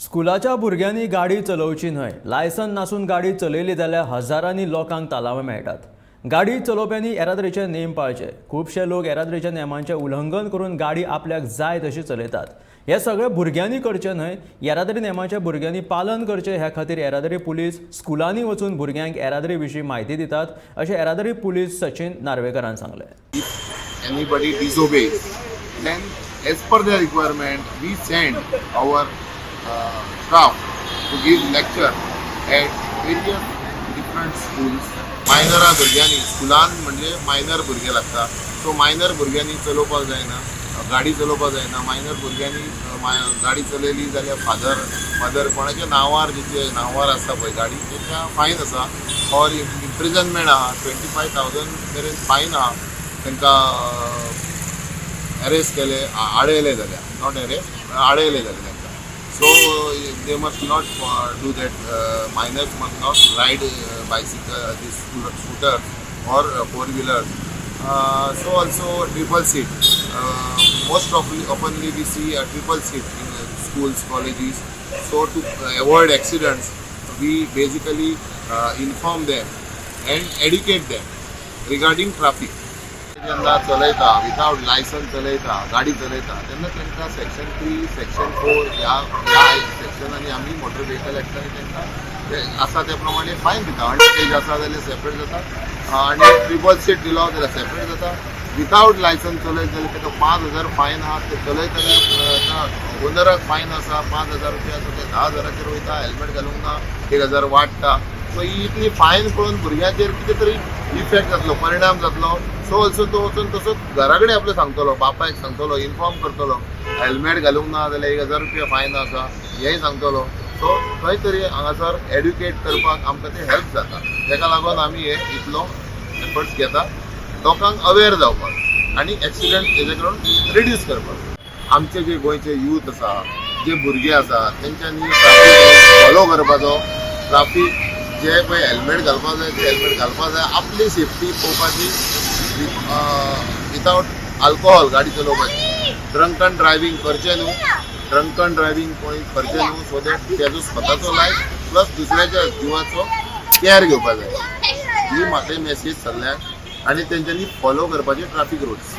स्कुलाच्या भुरग्यांनी गाडी चलोवची न्हय. लायसन नासून गाडी चलयली जाल्यार हजारांनी लोकांक तालांव मेळटात. गाडी चलोवप्यांनी येरादारीचे नेम पाळचे. खुबशे लोक येरादारीच्या नेमांचें उल्लंघन करून गाडी आपल्याक जाय तशी चलयतात. हें सगळें भुरग्यांनी करचें न्हय, येरादारी नेमाचें भुरग्यांनी पालन करचें ह्या खातीर येरादारी पुलीस स्कुलांनी वचून भुरग्यांक येरादारी विशीं म्हायती दितात, अशें येरादारी पुलीस सचिन नार्वेकरान सांगलें. If anybody disobeys, then as per the requirement, we send our staff to give lecture at various different schools. मायनरा भुरग्यांनी स्कुलान, म्हणजे मायनर भुरगे लागता, सो मायनर भुरग्यांनी चलोवपाक जायना, गाडी चलोवपाक जायना. मायनर भुरग्यांनी गाडी चलयली जाल्यार फादर, मदर, कोणाच्या नांवार, जिचे नांवार आसा पळय गाडी, तेका फायन आसा ऑर इम्प्रिजनमेंट आहा. 25,000 मेरेन फायन आहा तांकां अरेस्ट केले, आडयले जाल्यार, not arrest, आडयले जाल्यार तांकां. So they must not do that. Minors must not ride bicycle, this scooter or four wheelers. So also triple seat. Most oftenly we see a triple seat in schools, colleges. So to avoid accidents, we basically inform them and educate them regarding traffic. जेन्ना चलयता, without licence चलयता, गाडी चलयता, तेन्ना तांकां section 3, section 4 ह्या ह्या सेक्शनांनी आमी मोटर व्हेकल एक्टांनी तांकां ते आसा त्या प्रमाणे फायन दिता. अंडर एज आसा जाल्यार सेपरेट जाता आनी ट्रिपल सीट दिलो जाल्यार सेपरेट जाता. विदाउट लायसन्स चलयत जाल्यार ताका 5,000 फायन आहा. ते चलयत जाल्यार ओनराक फायन आसा 5,000 रुपया, सो ते 10,000चेर वयता. हेल्मेट घालूंक ना, 1000 वाडटा. सो ही इतली फायन पळोवन भुरग्यांचेर कितें तरी इफेक्ट जातलो, परिणाम जातलो. सो ऑल्सो तो वचून तसो घरा कडेन आपलो सांगतलो, बापायक सांगतलो, इन्फॉर्म करतलो, हेल्मेट घालूंक ना जाल्यार 1000 रुपया फायन आसा हेंय सांगतलो. सो खंय तरी हांगासर एड्युकेट करपाक आमकां ते हेल्प जाता. तेका लागून आमी हे इतलो एफर्ट्स घेता लोकांक अवेर जावपाक आनी एक्सिडंट हेजे करून रिड्यूस करपाक. आमचे जे गोंयचे यूथ आसा, जे भुरगे आसा, तेंच्यांनी ट्राफीक फॉलो करपाचो. ट्राफीक जे पळय हेल्मेट घालपाक जाय ते हेल्मेट घालपाक जाय, आपली सेफ्टी पळोवपाची. विदाउट अल्कोहोल गाडी चलोवपाची, ड्रंकन ड्रायव्हिंग करचें न्हू. ड्रंकन ड्रायव्हिंग कोणी करचें न्हू, सो that तेजो स्वताचो लायफ प्लस दुसऱ्याच्या जिवाचो केअर घेवपाक जाय. ही म्हाका मेसेज सगल्यांक आनी तेंच्यांनी फॉलो करपाचे ट्राफीक रुल्स.